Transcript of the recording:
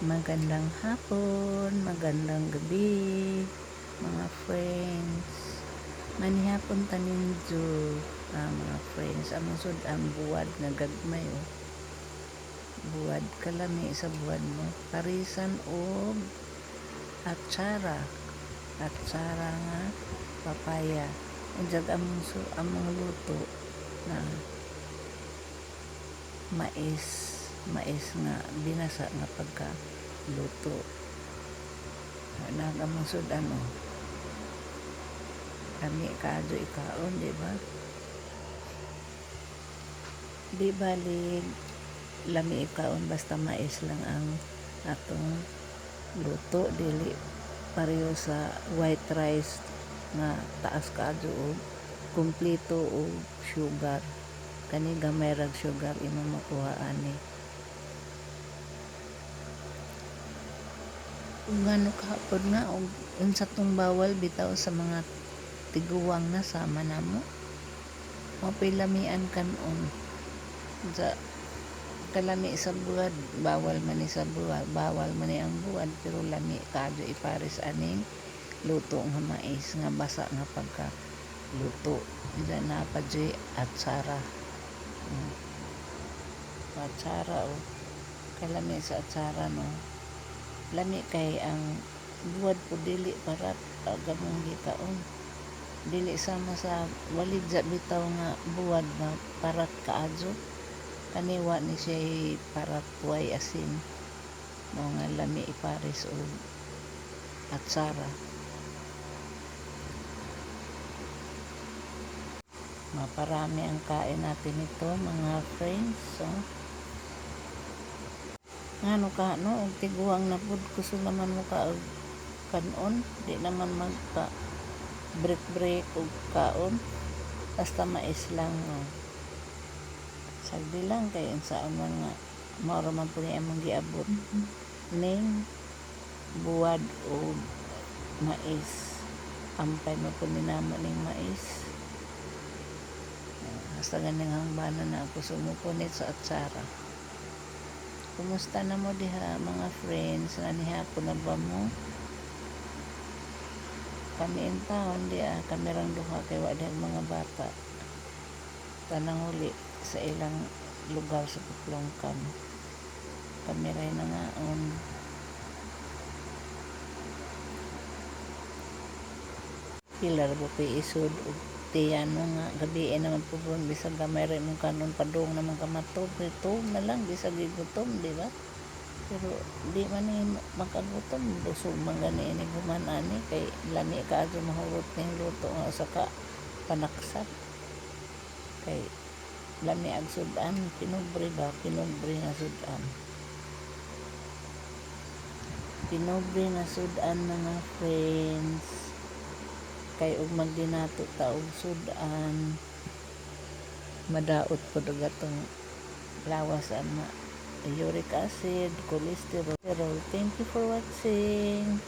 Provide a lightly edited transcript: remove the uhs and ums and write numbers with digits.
Magandang hapon, magandang gabi, mga friends. Manihapon ta ninyo, mga friends. Among sud-an, buwad nga gagmay oh. Buwad kalami sa buwad mo. Parisan og atsara. Atsara nga papaya. Unyag among luto na mais, mais nga binasa nga pagka luto. Nag among sud-an oh. Lami kaayo ikaon, di ba? Di balig lami ikaon, basta mais lang ang atong luto, dili pareho sa white rice nga taas kaayo og kumpleto og sugar. Kani gamay rag sugar imong makuha ani. Ug ngano kahapon nga og unsa tong bawal bitaw sa mga tiguwang na sama namo. Mao po'y lamian kan-on. Sa kalami sa buwad, bawal man ni sa buwad, bawal man ni ang buwad, pero lami kaayo ipares aning luto nga mais nga basa nga pagka luto. Diyan naa pa juy atsara. Atsara oh. Kalami sa atsara no. Lami kay ang buwad po dili parat pag among gikaon. Dili sama sa walidya bitaw nga buwad nga parat kaayo. Kani wa ni siya parat, way asin. Mao nga lami ipares og atsara. Maparami ang kain natin ito, mga friends. So, ngano ka no, og tiguang na pud, kusog naman mo ka og kanon, di naman magpa break break og kaon, basta mais lang oh. Sagdi lang kay unsaon man nga mao ra man pud ni among giabot ning buwad og mais. Ampay man pud ni namo ning mais. Hasta ganing hangbanan na ako sumupunit sa atsara. Kumusta na mo diha, mga friends? Nanihapon na ba mo? Kami in town diha, kami rang duha kay wa diha mga bata. Tanang uli sa ilang lugar sa Puplongkan. Kami ray nangaon. Pila ra ba ko'y isod og tiyan nga gabi naman po bisag gamay ra imong kanon, padung naman ka matog, tuog na lang bisag gigutom, di ba? Pero di man ni makagutom, busog man gani ini human ani kay lami kaayo mahurot ning luto nga usa ka panaksat. Kay lami ag sud-an, pinubre ba, pinubre nga sud-an. Pinubre nga sud-an, mga friends. Kay og magdinato ta og sud-an, madaot pud og atong lawas ana, uric acid, cholesterol. Thank you for watching.